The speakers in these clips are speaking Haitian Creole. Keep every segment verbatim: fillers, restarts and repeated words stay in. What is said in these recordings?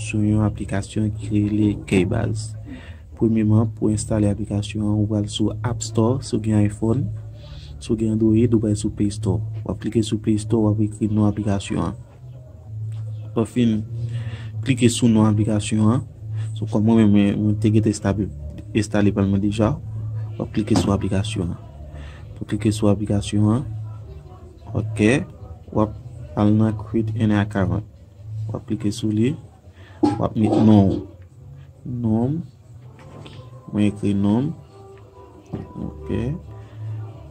sou yon aplikasyon ki rele Keybase. Premyeman, pou enstale aplikasyon an, ou pral sou App Store, si w gen iPhone, si w gen Android, ou pral sou Play Store. W ap klike sou Play Store, w ap ekri non aplikasyon an. Lè w fin klike sou non aplikasyon an, so kòm mwen menm, mwen, mwen te gentan enstale, enstale pa l mwen deja, w ap klike sou aplikasyon an. W ap klike sou aplikasyon an, ok, w ap al nan Create an Account. W ap klike sou li, w ap met non w. Non m, mwen ekri non m. Ok.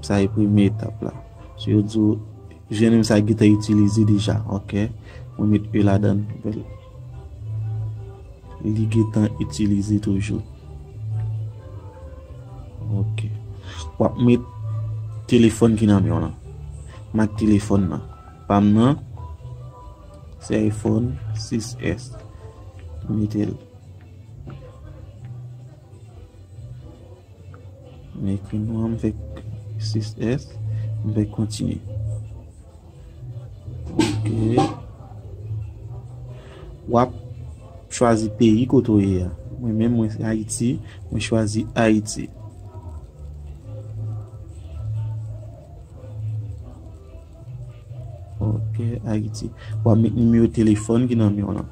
Sa e premye etap la. Si yo di w, jennonm sa gentan itilize deja. Ok. Mwen met E ladan l. Li gentan itilize toujou. Ok. W ap met telefòn ki nan men w lan. Mak telefòn nan. Pa m nan, se iPhone sis S. Mete l. M ekri non an, m fè sis S, m fè kontinye. Ok. W ap chwazi peyi kote w ye a. Mwen menm, mwen se Ayiti, mwen chwazi Ayiti. Ok, Ayiti. W ap met nimewo telefòn ki nan men w lan.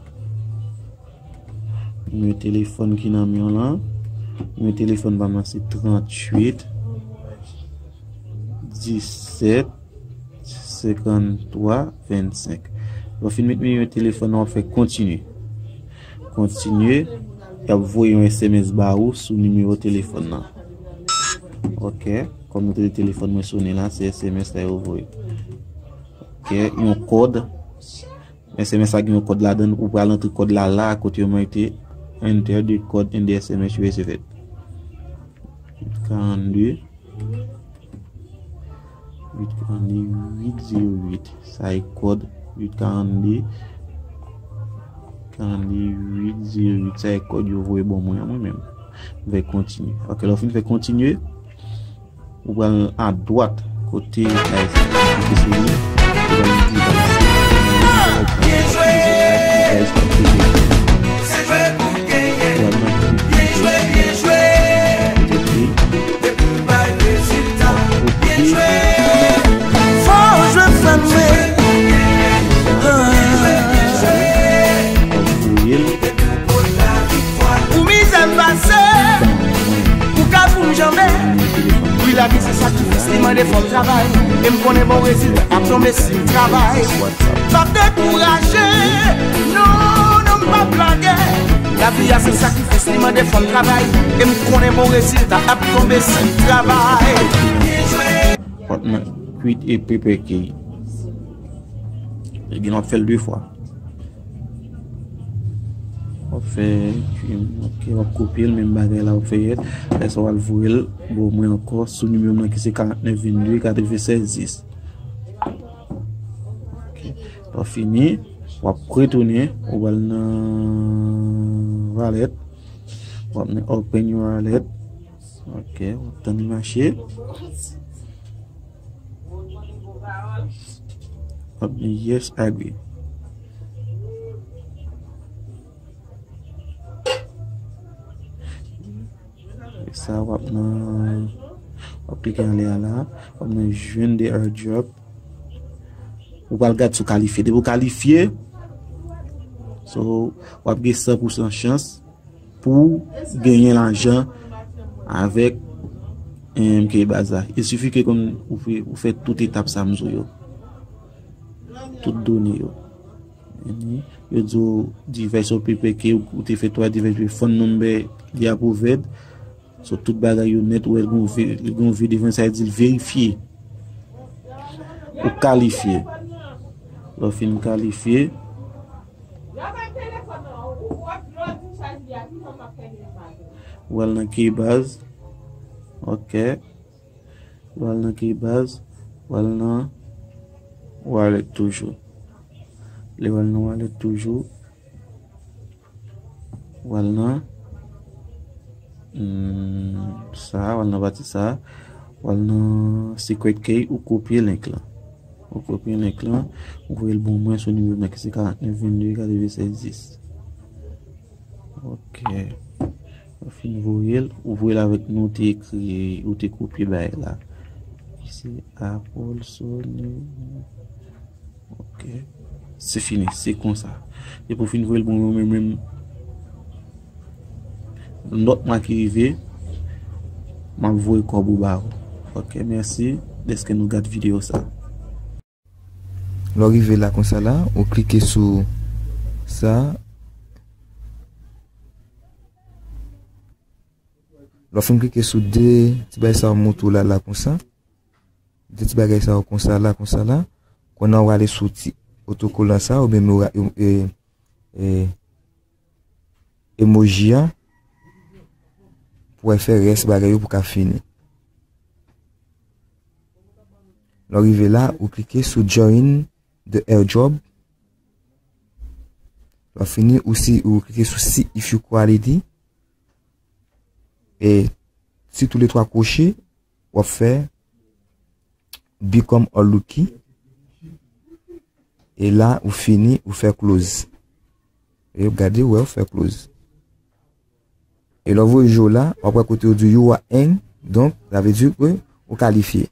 Nimewo telefòn ki nan men w lan. Nimewo telefòn pa m nan se tranntuit disèt senkanntwa vennsenk. Lè w fin met nimewo telefòn nan, w ap fè kontinye. Kontinye. Y ap voye yon S M S ba ou sou nimewo telefòn nan. Ok. Kòm nou te di telefòn mwen sonnen la, se S M S la yo voye. Ok. Yon kòd. S M S la gen yon kòd ladan l, ou pral antre kòd la la kote yo mete enter the code in the S M S you received. Uit karannde, uit karannde, uit zewo uit. Sa e kòd uit karannde, karannde, uit zewo uit. Sa e kòd yo voye ban mwen an, mwen menm. M fè kontinye. Ok, lè w fin fè kontinye, ou pral adwat kote Guys ap klike sou li. Ou pral di Guys, Guys ap klike. Ou pral nan klike. Ou pral klike. Fò w jwe fè mwen. Ou voye l. Pou mizè m pase, ou ka pou m janbe. Wi, lavi se sakrifis, li mande fò m travay. E m konnen bon rezilta ap tonbe si m travay. M p ap dekouraje, non, non, m p ap lage. Lavi a se sakrifis, li mande fò m travay. E m konnen bon rezilta ap tonbe si m travay. Patnè, kwit e pepè key. Ebyen, w ap fè l de fwa. W ap fè, ok, w ap kopye l, menm bagay la w ap fè yèt. Apre sa, w al voye l ban mwen ankò sou nimewo m nan ki se karant nèf vennde katrevennsèz dis. Ok. Lè w fini, w ap retounen, ou pral nan wallet. W ap nan open your wallet. Ok, w ap tann li mache. W ap di yes, agree. Sa w ap nan, w ap klike anlè a la, w ap nan jwenn de airdrop. Ou pral gad si w kalifye. Depi w kalifye, so, w ap gen san pousan chans pou w genyen lajan avèk, em, Keybase la. Il suffit ke konn ou fè, ou fè tout etap sa m di w yo. Tout done yo. Yo di w device ou pepè ke ou te fè twa device, phone number li approved. So, tout bagay yo nèt, ou wè l gon V, li gon V devan, sa vle di l verifye. Ou kalifye. Lè w fin kalifye, w al nan Keybase. Ok. W al nan Keybase, w al nan wallet toujou. Lè w al nan wallet toujou, w al nan, hmm, sa, w al nan pati sa, w al nan secret key, ou kopye link lan. Ou kopye link lan, ou voye l ban mwen sou nimewo m nan ki se karant nèf vennde katrevennsèz dis. Ok. Ou fin voye l, ou voye l avèk non ou te ekri, ou te kopye bagay la. Se Apple Sony. Ok. Se fini, se konsa. Depi w fin voye l pou mwen menm, menm nòt mwa ki rive, m ap voye kòb ou ba ou. Ok, mèsi dèske nou gad videyo sa. Lè w rive la konsa la, ou klike sou sa. Lè w fin klike sou de ti bagay sa yo montre w la, la konsa. De ti bagay sa yo konsa la, konsa la. Kounye a w ale sou ti otokolan sa, oubyen mora-, e, e, emoji a, pou w fè rès bagay yo pou ka fini. Lè w rive la, ou klike sou Join the AirDrop. Lè w fini, ou si, ou klike sou See If You Quality. E si tou le twa kwoche, w ap fè Become a Rookie. E la, ou fini, ou fè close. E gade, ou wè, ou fè close. E lè w voye je w la, w ap wè kote yo di you are in, donk, sa vle di ke ou kalifye.